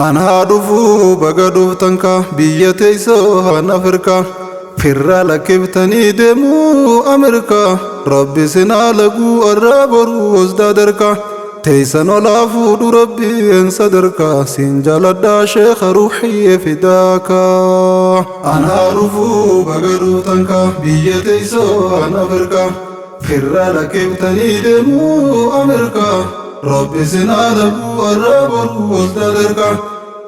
Anaa dhufuu baga dhuftan ka biyya teessoo han Afrikaa firraa lakkiftanii deemuu Ameerikaa Rabbi sinaa laguu arraa boruu osdaa darkaa teessan olaa fuudhu Rabbiin sadarkaa siin jaaladhaa sheekha ruuxiyyee fidaakaa. Anaa dhufuu baga dhuftan ka biyya teessoo han Afrikaa firraa lakkiftanii deemuu Ameerikaa Rabbi sinaa laguu arraa boruu osdaa darkaa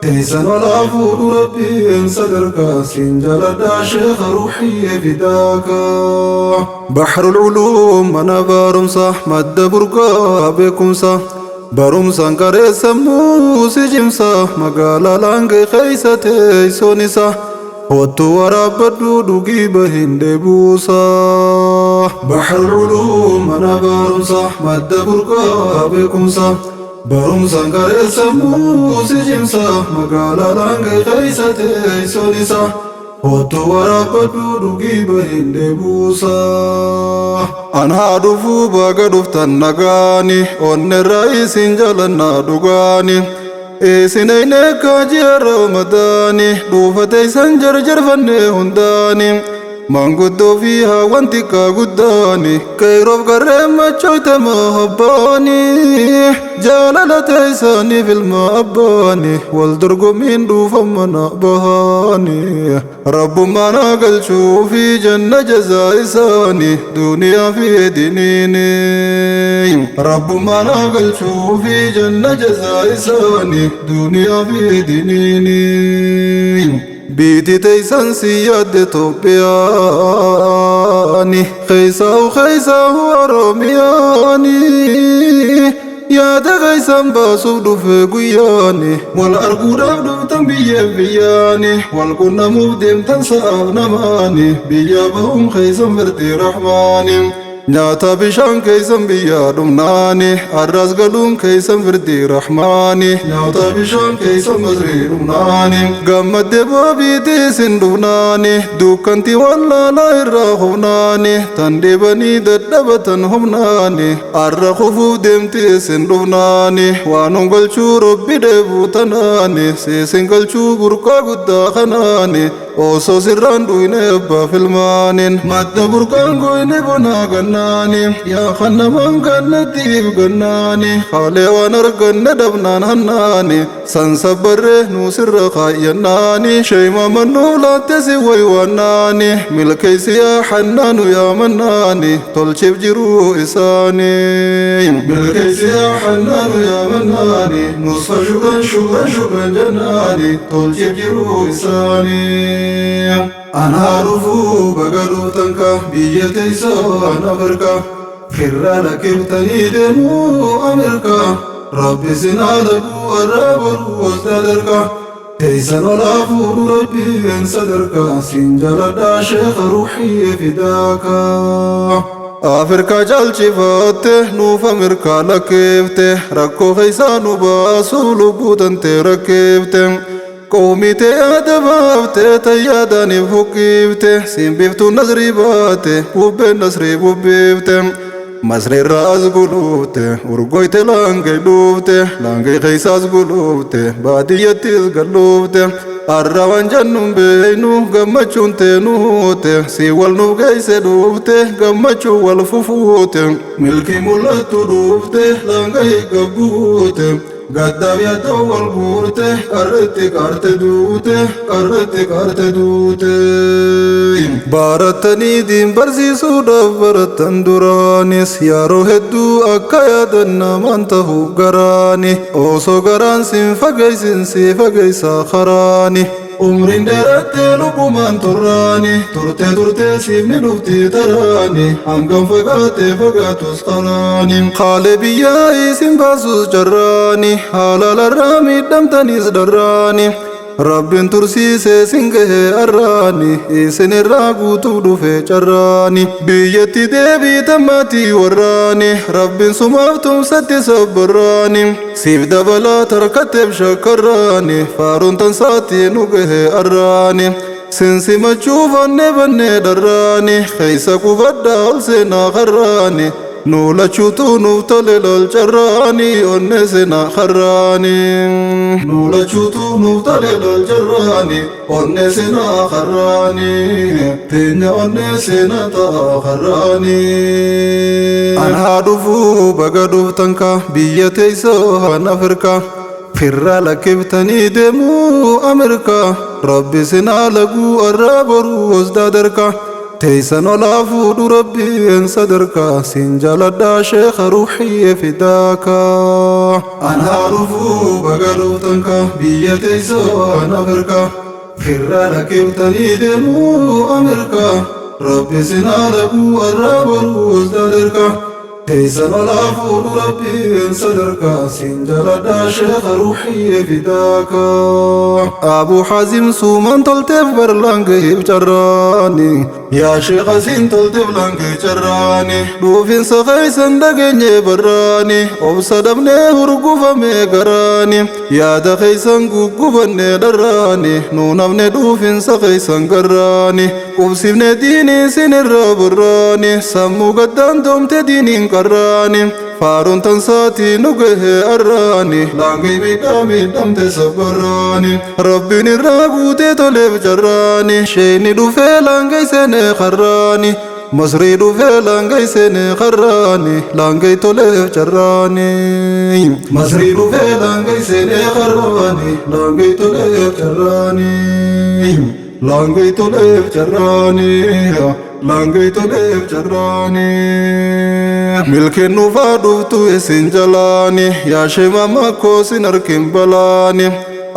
teessan olaa fuudhu Rabbiin sadarkaa siin jaaladhaa sheekha ruuxiyyee fidaakaa. Bahrul Uluum mana barumsa madda burqaa beekumsa barumsaan qaree sammuu si cimsa magaalaa laangee keessa teessoon isaa hottu waraabbadhu dhugii bahin deebuusa. Bahrul Uluum mana barumsa madda burqaa beekumsa barumsaan qaree sammuu si cimsa magaalaa laangee keessa teessoon isaa hottu waraabbadhu dhugii bahin deebuusa. Anaa dhufuu baga dhuftan nagaani onnerraa isin jalannaa dhugaani. Isin eyneekka ji'a Ramadaani dhuufate isan jarjarfanne hundaani. Manguddoo fi haawwan xiqqaa guddaani qeyroof garreen machoytama abbaani. Jaalala teessaniif ilma abbaani wal dorgommiin dhuufan mana bahaani. Rabbummaan haa galchuu fi janna jazaa isaani duniyaa fi diniini. Rabbummaan haa galchuu fi janna jazaa isaani duniyaa fi diniini. Biiti teessan si yaadde Toophiyaani keessaahu keessaahu Oromiyaani. Yaada keessan baasuuf dhufe guyyaani wal arguudhaaf dhuftan biyyeef biyyaani wal qunnamuuf deemtan sa'aaf namaani biyya bahuun keessan firti rahmaani. Nyaata bishaan keessan biyya dhumnaani arras galuun keessan firdi rahmaani nyaata bishaan keessan masrii dhumnaani gammadde boobiitii isin dhufnaani dukkanti wallaalaa irraa hufnaani tan dhibanii dadhabatan humnaani arra kufuuf deemti isin dhufnaani waan galchuu Rabbi dheebuu tanaani siisin galchuu burqaa guddaa kanaani osoo sirraan dhuyne abbaa filmaaniin madda burqaan goyne bonaa gannaani yaa kannamaan gannattiif gannaani haalee waan arganne dhabnaan hannaani san sabbarree nuu sirra kaayyannaani sheeyma mannuu laatte si waywaannaani milkeessi yaa xannaanu yaa mannaani tolchiif jiruu isaanii milkeessi yaa xannaanu yaa mannaani nusfa shukran shukran shukran jennaani tolchiif jiruu isaanii. Anaa dhufuu baga dhuftan ka biyya teessoo an Afrikaa firraa lakkiftanii deemuu Ameerikaa Rabbi sinaa laguu arraa boruu osdaa darkaa teessan olaa fuudhu Rabbiin sadarkaa siin jaaladhaa sheekha ruuxiyyee fidaakaa. Afrikaa caalchifatte nuuf Ameerikaa lakkeefte rakkoo keessaa nu baasuuf lubbuu tantee rakkeefte. Qoomitee yaada baaftee tayyaadaniif huqqifte simbiftuu nasrii baate bubbeen nasrii bubbiifte masriirraa as guluufte urgoyte laangee dhuufte laangee keessaas guluufte baadiyyattis galluufte arra waan jennuun beeynu gammachuun teenuute si wal nuuf geesse dhuufte gammachuu wal fufuute milkii mul'attu dhuufte laangee gabbuute. Gaddaaf yaaddoo wal guurte qarretti qaarte duute qarretti qaarte duute. Barattanii diin barsiisuudhaaf barattan duraanis yeroo hedduu akka yaadan namaan ta'u garaani osoo garaan siin fageessin si fageessaa karaani. Umriin dheerattee lubbumaan turraani turte turte siifni dhufti taraani hangam fagaatee fagaatus karaani. Haalee biyyaa isin baasus carraani haalalarraa miidhamtanis dharraani. Rabbiin tursiisee sin gahee arraani isin irraa guutuuf dhufe carraani. Biyyatti deebiitan maatii warraani Rabbiin sumaaf tumsatti sabbarraani. Siif dabalaa tarkatteef shakkarraani faaruun tansaatti nu gahee arraani. Sinsimachuuf onnee bannee dharraani keessa qubadhaa ol seenaa karraani. Nu lachuutu nuuf tole lol carraani onne seenaa harraani. Nu lachuutu nuuf tole lol carraani onne seenaa harraani. Teenya onne seenaa ta'a harraani. Anaa dhufuu baga dhuftan ka biyya teessoo han Afrikaa. Firraa lakkiftanii deemuu Ameerikaa. Rabbi sinaa laguu arraa boruu osdaa darkaa. Teessan olaa fuudhu rabbiin sadarkaa. Siin jaaladhaa sheekha ruuxiyyee fidaakaa. Anaa dhufuu baga dhuftan ka biyya teessoo han Afrikaa. Firraa lakkiftanii deemuu Ameerikaa. Rabbi sinaa laguu arraa boruu osdaa darkaa. Teessan olaa fuudhu rabbiin sadarkaa. Siin jaaladhaa sheekha ruuxiyyee fidaakaa. Abuu Hazim suumaan tolteef barlaan gaheef carraani. Yaa sheekha siin tolteef laangee carraani. Dhuufinsa keessan dhageenye barraani. Obsa dhabnee hurgufame garaani. Yaada keessan guggubanne dharraani. Nuu namne dhuufinsa keessan garraani. Qubsifne diinii sinirra barraani. Sammuu gaddaan doomte diiniin qarraani. Faaruun tansaatii nu gahe arraani. Laangee miidhaa miidhamte sabbarraani. Rabbiin irraa guutee toleef carraani. Sheeni dhufee laangee seenee harraani. Masrii dhufee laangee seenee harraani. Laangee toleef carraani. Masrii dhufee laangee seenee harraani. Laangee toleef carraani. Laangee toleef carraani. Laangee toleef carraani. Milkeen nufaa dhuftu isin jalaani. Yaa sheema makkoo sin arkin balaani.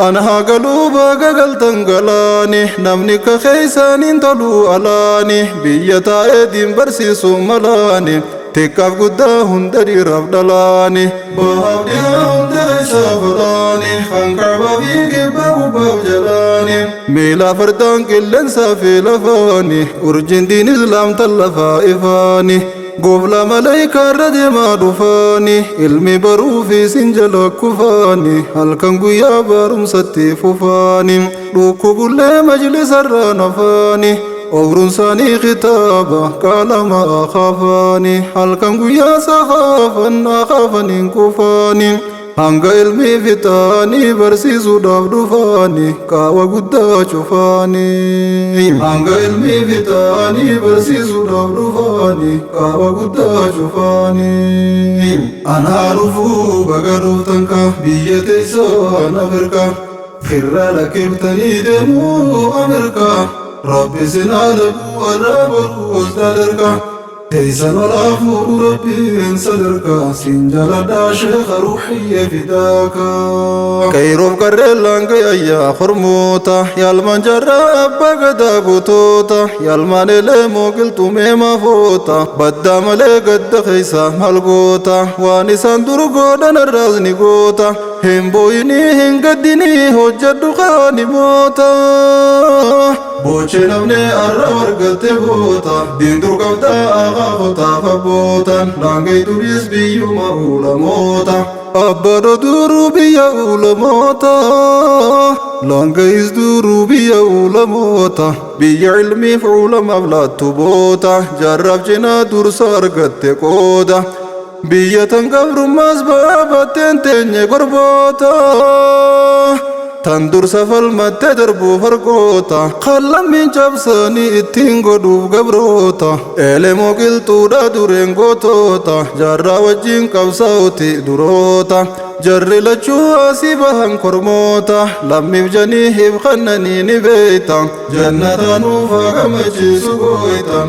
Ana haa galuu baga galtan galaani. Namni ka keessaaniin toluu alaani. Biyya taa'ee diin barsiisu malaani. Xiqqaaf guddaa hunda dhiiraaf dhalaani. Bahaaf dhiyaa hunda keessaa falaani. Hanqaabaa fi kibba gubbaaf jalaani. Miila fardaan qilleensaa fi lafaani. Urjiin diin islaam tan lafaa ifaani. Goofla malaayikaa irra deemaa dhufaani. Ilmi baruu fi sin jala kufaani. Halkan guyyaa barumsatti fufaani. Dhukkubullee majlisarraa nafaani. Obruun isaanii kitaaba qalama kafaani. Halkan guyyaa saxaafan akaafaniin kufaani. Hanga ilmi fixaanii barsiisuudhaaf dhufaani. Qaawa guddaa cufaani. Hanga ilmi fixaanii barsiisuudhaaf dhufaani. Qaawa guddaa cufaani. Anaa dhufuu baga dhuftan ka biyya teessoo han Afrikaa. Firraa lakkiftanii deemuu Ameerikaa. Rabbi sinaa laguu arraa boruu osdaa darkaa. Teessan olaa fuudhu rabbiin sadarkaa. Siin jaaladhaa sheekha ruuxiyyee fidaakaa. Kayroof qarreen laangee ayyaa hormoota. Yaalmaan jaarraa abbaa gadaa gotoota. Yaalmaan elee mooqiltumee maafoota. Baddaa malee gadda keessa maal goota. Waan isaan dur godhan irraas ni goota. Hin booyinii hin gaddinii hojjedhu kaani moota. Boche namni arra argatte boota. Diin dur qabdaa akaakotaaf abboota. Laangee duris biyyuma ulamoota. Abbadoo duruu biyya ulamoota. Laangees duruu biyya ulamoota. Biyya ilmiif ulamaaf laattu boota. Jaarraaf cinaa dursa argatte qooda. Biyya tan gabrummaas ba'aa baatteen teenye gorboota. Tan dursa falmattee darbuuf argoota. Qallammiin cabsanii ittiin godhuuf gabroota. Elemoo qilxuudha dureen gootoota. Jaarraa wajjin qabsaa'uti duroota. Jarri lachuu asii bahan kormoota. Lammiif janii hibxannanii ni beeyta. Jannata nuuf haa gammachiisu gooyta.